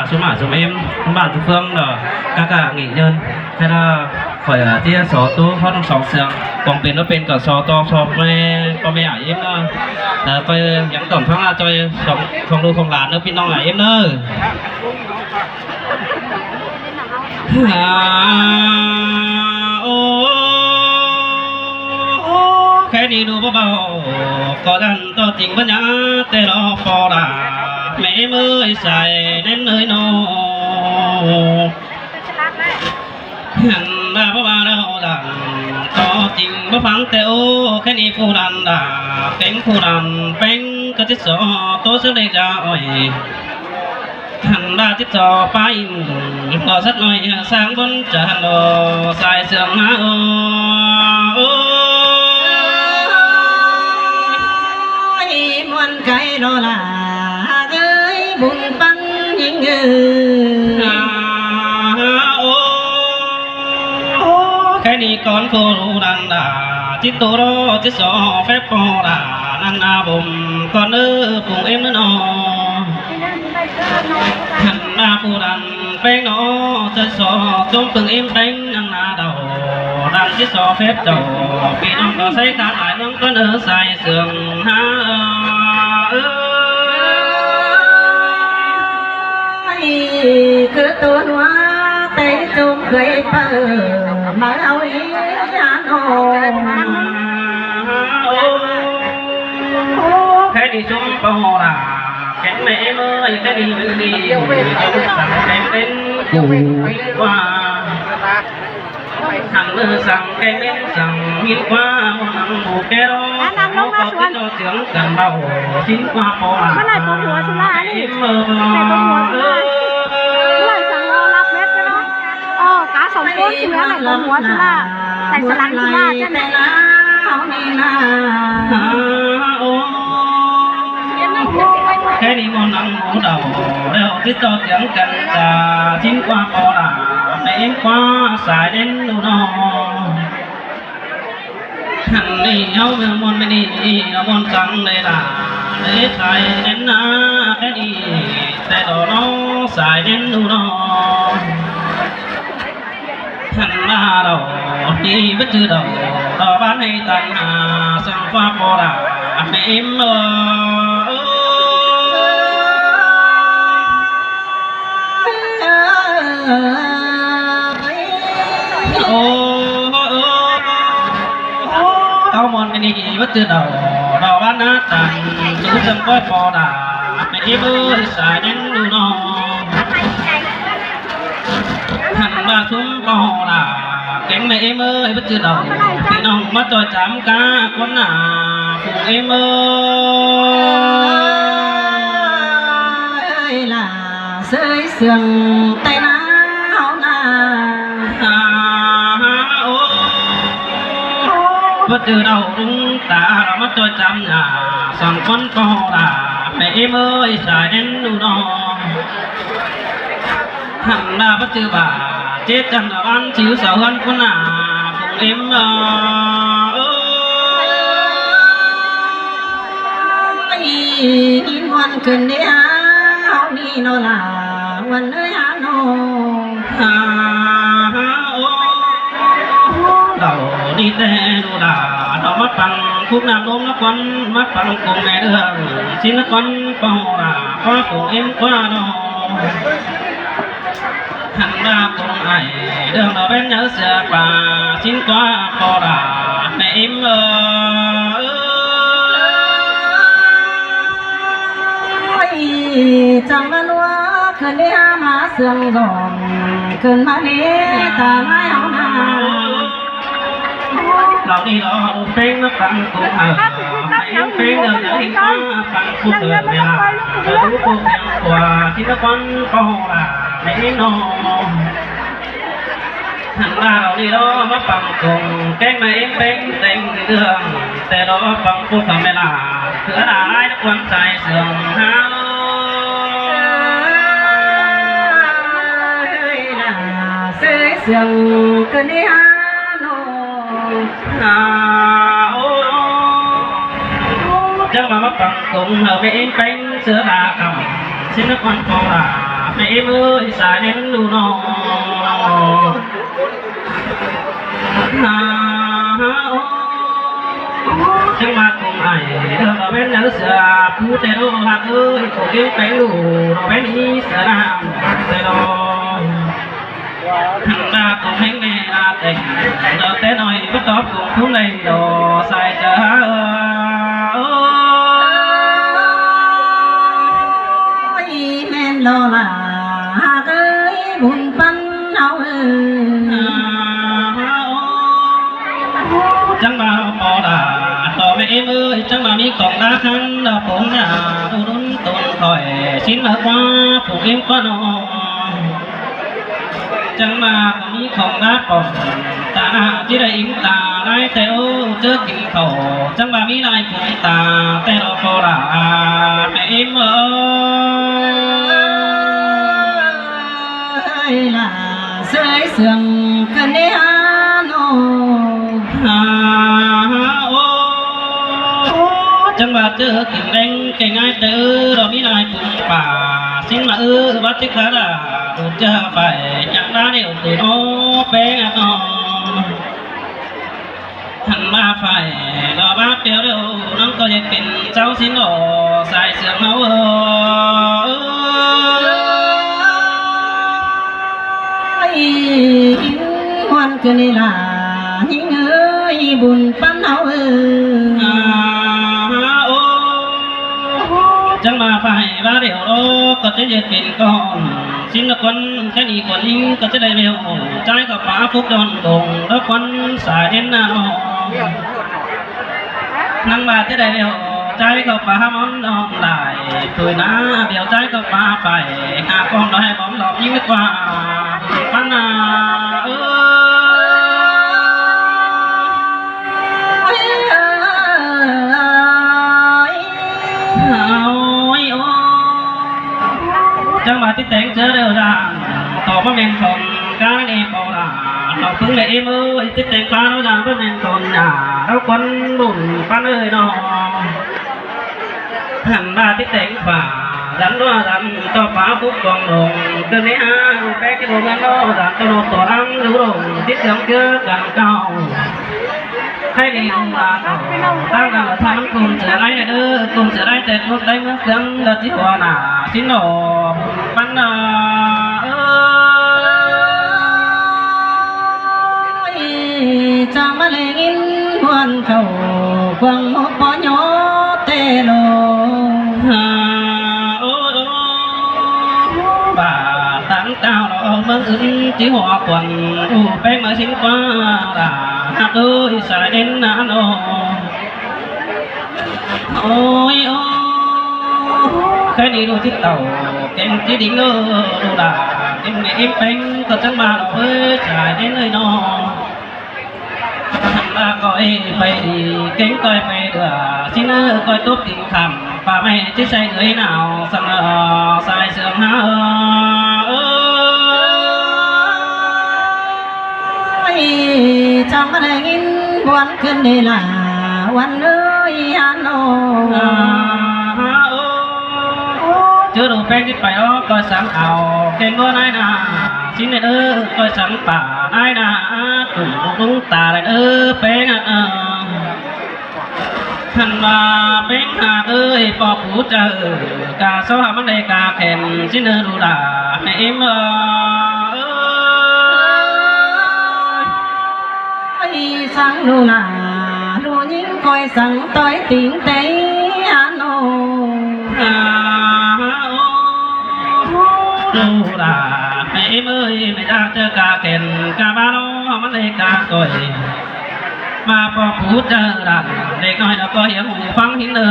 ຊຸມອ້າຍຊຸມເອັມ ທຸກບ້ານທຸກເມືອງເນາະ ກະກະຫງິກເງິນ ຄະນະຂ້ອຍອາດຈະໂຊໂຕເຮົາທັງສອງເຊື່ອງ ກອງເປັນບໍ່ເປັນກໍໂຊຕໍ່ພໍ່ແມ່ ພໍ່ແມ່ອ້າຍເອັມເນາະ ແລ້ວຂ້ອຍຍັງຕ້ອງຟັງລາຈ່ອຍຂອງ ຂອງລູກຂອງຫຼານເດີ ພີ່ນ້ອງອ້າຍເອັມເດີ. ອາ ໂອ ແຄ່ນີ້ດູບໍ່ເບົາ ກໍດັນ ໂຕຈິງບັນຍາແຕ່ລອພໍລາ ແມ່ເອີຍສາຍແໜ້ນເອີຍນ້ອງ ຫັ້ນວ່າບໍ່ວ່າລາວດັງ ໂຕຈິງບໍ່ຟັງແຕ່ໂອ ແຄ່ນີ້ຜູ້ນັ້ນດາ ເປັນຜູ້ນັ້ນເປັນກະຈິດສອໂຕສະເລັກຈາອ້ອຍ ຫັ້ນວ່າຕິດຕໍ່ໄປ ກໍສັກໜ້ອຍ ສ້າງບົນຈະຫັ້ນບໍ່ສາຍເຊື່ອງຫາ ໂອ ຍ ມ່ວນໄກລໍລາເອີຍ ບຸນປັນຍິງເອີຍ ໂອ ແຄ່ນີ້ກ່ອນໂຄລະນາ ຈິດໂຕລໍ ຈິດສອແຟບປໍລາ ນັງນາບົມກ່ອນເອີ ປຸງເອັມນອ ຫັ້ນນາຜູ້ນັ້ນແປ້ງນອ ຈະສອຈົມເພິ່ງເອັມແປ້ງນັງນາເດົາ ດັງຈິດສອເພັດເຈົ້າ ພີ່ນ້ອງກໍໃຊ້ຂາດຫຼາຍເມືອງກໍເນີໃສ່ເຊື່ອງຫາເອີ ຄືຕົວໜັວແຕ່ຈົງເຄີຍເປີມາເອົາອີຫຍັງນອ ແຄ່ນີ້ຊຸມປະໂຫລາ ແກງແມ່ເອີຍ ແຄ່ນີ້ມື້ນີ້ ເຈົ້າສັ່ງແກງເປັນ ກູວ່າ ຫັ້ນເລີຍສັ່ງແກງເປັນ ສັ່ງຍິນກວ່າ ບໍ່ນັ່ງໝູ່ແກ່ລອ ອັນນັ້ນລົງມາສວນ ເຈົ້າເຈືອງກັນເວົ້າ ສິນກວ່າພໍລາ ມາໄລ່ປົມຫົວສຸລາ ອັນນີ້ ເອີຍ ໄລ່ປົມຫົວສຸລາ ໄລ່ສັ່ງເອົາລັບເມັດເນາະ ເອີ ກາສອງຄົນເສືອ ໄລ່ປົມຫົວສຸລາ ໄລ່ສະຫຼັງສຸລາ ຈັ່ງໃດ ໂອ ແຄ່ນີ້ບໍ່ນັ່ງໝູ່ເດົາ ແລ້ວຕິດຕໍ່ຕຽງກັນຈາ ຊິນກວ່າພໍລາ ແມ່ນກວ່າສາຍເດັ່ນດູນອ ຫັ້ນນີ້ເຮົາເມືອງມ່ວນແມ່ນີ້ ລະມ່ວນຈັງໄດ໋ລະ ເດຊາຍເດັ່ນນາ ແຄ່ນີ້ແຕ່ດອນອ ສາຍເດັ່ນດູນອ. ຫັ້ນມາເດົາ ທີ່ບໍ່ຈື່ເດົາ ດອກບານໃຫ້ຕັນຫາ ສັງຄວາມບໍ່ລາແມ່ເອີຍ ໂອ ເອົາມ່ອນໄປນີ້ບໍ່ຈື່ເດົາ ດອກບານໜ້າຕັນ ສູງສັງຄວາມບໍ່ລາແມ່ເອີຍ ສາຍເດັ່ນດູນອ. ຫັ້ນວ່າຊຸມບໍ່ລາ ແກງແມ່ເອີຍ ບໍ່ຈື່ເດົາ ພີ່ນ້ອງມາຈອຍຈຳກາຄົນໜ້າ ຜູ້ເອີຍລາ ເຊີຍເຊື່ອງແຕ່ໜາວນາ ໂອ ບໍ່ຈື່ເດົາລຸງຕາ ມາຈອຍຈຳໜ້າ ສອງຄົນບໍ່ລາ ແມ່ເອີຍ ສາຍເດັ່ນດູນອ. ຫັ້ນລະບໍ່ຈື່ວ່າ ເຈດຈັນຕະວັນ ຊິຢູ່ເສົາເຮືອນຄົນໜ້າ ຜູ້ເອັມເອີຍ ຍິນມ່ວນຂຶ້ນເດຫາເຮົານີ້ນໍລາ ວັນເອີຍຫານ້ອງ ຫາ ໂອ ເຫຼົ່ານີ້ແຕ່ດູລາ ເຮົາມາຟັງຄຸກນ້ຳນົມນະຄອນ ມາຟັງກົງແມ່ເລື່ອງ ສິນນະຄອນເປົ່າລາ ຂໍກົງເອັມກວ່ານ້ອງ ຫັ້ນລະກົງອ້າຍ ເລື່ອງລາວແວ່ນເຢີເສືອປ່າ ສິນກວ່າພໍ່ລາ ແມ່ເອັມເອີຍ ຈັ່ງມານົວ ຂຶ້ນເດຫາມາເຊື່ອງດອງ ຂຶ້ນມາເນຕາມາຍເຮົານາ ເຫຼົ່ານີ້ລໍເປັງມາຟັງກົງເອີຍ ເປັງເອີຍມາຟັງກົງເອີຍ ເວລາດູກົງເອີຍກວ່າ ສິນນະຄອນພໍ່ລາ ແມ່ເອັມນ້ອງ ຫັ້ນລາວນີ້ລໍມາຟັງກົງ ແກງມາເອັມເປັງແຕ່ງເລື່ອງ ແຕ່ລໍຟັງຜູ້ຄຳເວລາ ເສືອຫຼາຍຄວັນສາຍເຊື່ອງຫາ ເອີຍລາ ເຊື່ອງກະເນຫານ້ອງ ຫາ ໂອ ຈັ່ງມາມາຟັງກົງເຮົາແມ່ເອັມເປັງ ເສືອລາຄຳ ສິນນະຄອນພໍ່ລາ ເອີຍ ສາຍເຫັນດູໜໍ ຫາ ຫາ ໂອ້ ຈັ່ງວ່າກົງໄອເດີ ເປັນເສືອຜູ້ແຕ່ດອກຮັກເອີຍ ກົງເອງໄປດູເປັນອີສານາແຕ່ດອກ ຫາ ຕົວແຮງແມ່ລາແຕ່ງ ດອກແຕ່ນ້ອຍບໍ່ຕອບກົງຜູ້ໃດດອກ ສາຍເຈີ ເອີຍ ແມ່ນດອກລະ ຫາກເອີຍ ບຸນປັນເຮົາເອີຍ ຈັ່ງວ່າພໍລະ ພໍ່ແມ່ເອີຍ ຈັ່ງວ່າມີຂອງລາຄັນດອກປົງໜ້າ ດຸດຸນຕົນຂ້ອຍ ຊິນມາກວ່າຜູ້ເອັມກວ່ານ້ອງ ຈັ່ງມາມີຂອງລາປອງ ຕາໜ້າທີ່ໄດ້ອິງຕາໄດ້ແຕ່ໂອ ເຈີກິນເຂົ້າ ຈັ່ງມາມີລາຍຜົນຕາ ແຕ່ລະພໍລະ ແມ່ເອັມເອີຍ ລາເຊີຍເຊື່ອງກັນແດ່ຫານ້ອງ ຫາໂອ ຈັ່ງວ່າເຈີກິນແດງແກ່ງ່າຍເຕີ ລະມີລາຍປຸງປາ ຊິນມາເອີ ວັດຕິຄາລາ ອຸດຈາໄປ ຍັງລາເດວເຕີໂອ ແປງອະນອ ຫັ້ນມາໄຟ ລະມາແປວເດີ ນ້ອງກໍຢາກເປັນເຈົ້າຊິນໂອ ສາຍເຊື່ອງເຮົາເອີຍ ມ່ວນຄືນນີ້ລະ ຍິງເອີຍ ບຸນປັນເຮົາເອີຍ ໂອ ຈັ່ງມາໄຟວ່າເດວໂອ ກໍຈະເຮັດເປັນກ່ອນ ຊິນລະຄົນ ແຄ່ນີ້ຄົນຍິງກໍຈະໄດ້ແວວ ຈ່າຍກໍປາພຸກດອນດົງ ດອກຄວັນສາຍເດັ່ນນາອອກ ນາງວ່າຈະໄດ້ແວວ ຈ່າຍກໍປາມອນດອນຫຼາຍ ໂດຍນາແວວຈ່າຍກໍປາໄປ ຫາກອມດອຍບອມດອກຍິງກວ່າ ປັນນາເອີຍ ໂອຍ ໂອຍ ຈັ່ງວ່າຕິແຕງເຈີເດີດາ ຕອບວ່າແມ່ນຂອງການເອປອລາ ເຮົາເພິ່ງແມ່ເອເອີຍ ຕິແຕງຟ້າເນາະດາ ບໍ່ແມ່ນຂອງຍາ ເຮົາຄົນບຸນປານເອີຍເນາະ ຫັນວ່າຕິແຕງຟ້າ ດັນວ່າດັນ ຕໍ່ຟ້າບຸກກອງລົງ ເດີນໃນອາ ແປກກິໂລແມ່ນເນາະ ດານຕະໂນດຕໍ່ຫຼັງຢູ່ລົງ ຕິດເຄື່ອງເກືອກັນເກົ່າ ໃຫ້ດີລົງມາເອົາ ຕາມນຳທາງກຸ່ມເສືອໄລເດີ ກຸ່ມເສືອໄລແຕ່ກົດໄດ້ເມືອງເຄື່ອງ ລະທີ່ຫົວໜ້າຊິນອກ ປັນນາເອີຍ ຈະມາໄດ້ຍິນບວນເຂົ້າ ກວາງໝົກບໍ່ຍໍແຕ່ໂລ ຫາ ໂອ ໂອ ບາດຕັງເຈົ້າເນາະ ເມືອງອື່ນທີ່ຫົວຂວັນ ໂອ ແປງມາຊິນກວ່າ ລະ ຮັກເອີຍ ສາຍເດັ່ນນານອ ໂອຍ ໂອ ແຄ່ນີ້ດູທີ່ເຕົ້າ ເກັ່ງທີ່ດິງເອີ ດູລາ ເກັ່ງແມ່ເອັມແປງ ກໍຈັ່ງມາເນາະເອີຍ ສາຍເດັ່ນເອີຍເນາະ ລາກໍເອໄປດີ ເກັ່ງກໍໄປເດືອ ຊິເນີກໍຕົບຕິງຄຳ ປາໄມ້ທີ່ໃສ່ເອີຍໜາວ ສະເໜີສາຍເຊື່ອງຫາເອີຍ ເຈົ້າມາໄດ້ຍິນບວນຄືນເດລາ ວັນເອີຍອາໂນ ເຈີໂດແປງທີ່ໄປອອກກໍສັງເອົາ ເກັ່ງບໍ່ນາຍນາ ຊິເນີເອີຍກໍສັງປ່ານາຍນາ ຕຸງລຸງຕາແລນເອີຍແປງ ຫັ້ນວ່າເປັນຫາກເອີຍ ປອບຜູ້ເຈີ ກາຊອກມັນໄດ້ກາແຂນ ຊິເນີດູລາ ໃຫ້ເອັມເອີຍ ສັງດູລາ ດູຍິງກອຍສັງຕ່ອຍຕິງເຕອາໂນ ດູລາ ໃຫ້ເອັມເອີຍ ແມ່ຢາກເຈີກາແຂນ ກາບາລອ ມັນໄດ້ກາກອຍ ມາປອບຜູ້ເຈີ ດັງເດັກນ້ອຍ ແລ້ວກໍຮຽນຮູ້ຟັງຫີນເດີ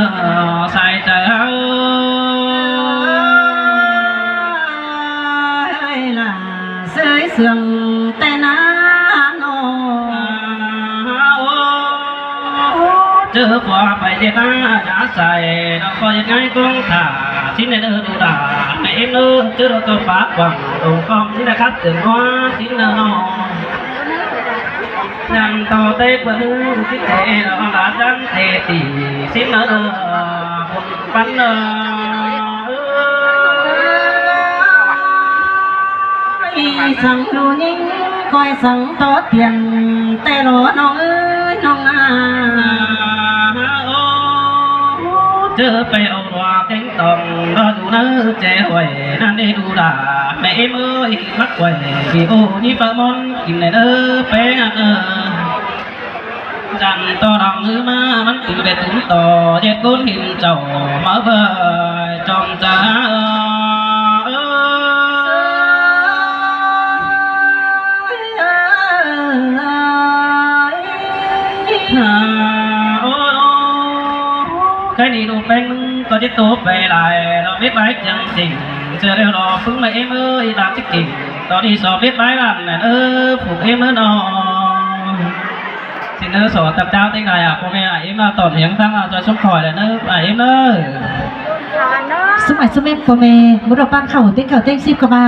ສາຍໃຈເຮົາ ເອີຍລະ ເຊີຍເຊື່ອງແຕ່ນານອ ເຈີຜົວໄປເຈດນາຢາໃສ ນ້ອງກໍເຮັດໄງກົງຖ້າ ຊິເນີດູດາ ໃຫ້ເອັມເດີ ເຈີໂດໂຕປາກວ້າງ ດົງກອມຊິໄດ້ຄັດເຖິງຫົວ ຊິເນີນອ ຍັງຕໍ່ເຕເບິ່ງ ຊິເຕລະລາດຈັນເຕຕີ ຊິເນີບຸນປັນເນີ. ສັງລູຍິງ ຄອຍສັງຕໍ່ຕຽນ ແຕ່ລໍນ້ອງເອີຍນ້ອງນາ. ເຈີໄປເອົາຕົວແກງຕອງ ລໍຢູ່ເນີແຈຫ້ວຍນັ້ນເດດູດາ ແມ່ເອັມເອີຍ ມັກໄຫວ ທີ່ໂອນີ້ປາມອນ ກິນແດ່ເດີແປ້ງເອີ. ຈັນຕໍ່ຫຼັງມືມາ ມັນຕຶງແບດຕຸມຕໍ່ ເຈັດກົ້ນຫີນເຈົ້າມາເບີຍຈອມຈາເອີຍ. ໂອ້ຍ ໂອ້ຍ ໂອ້ຍ ໃກ້ນີ້ດູແປ້ງ ກໍຈະໂຕໄປຫຼາຍ ດອກເມັດໄມ້ຈັງຈິງ ເທື່ອແລ້ວດອກປຶ້ງມາເອັມເອີຍ ຫຼານຊິເກັ່ງ ຕອນນີ້ສອບເມັດໄມ້ບ້ານນັ້ນເອີ ຜູກເອັມເອີຍນ້ອງ. ຊິເນີສອນຕາເຈົ້າເຕັງໄດອະ ພໍ່ແມ່ອາເອັມມາຕອນຫຍັງທາງລາວຈອຍຊຸມຄອຍແລ້ວເນີ ອາເອັມເນີ. ສະໄໝສະເມັດພໍ່ແມ່ ໝົດອອກປານເຂົ້າເຕັງເຂົ້າເຕັງສິບກວ່າບາດ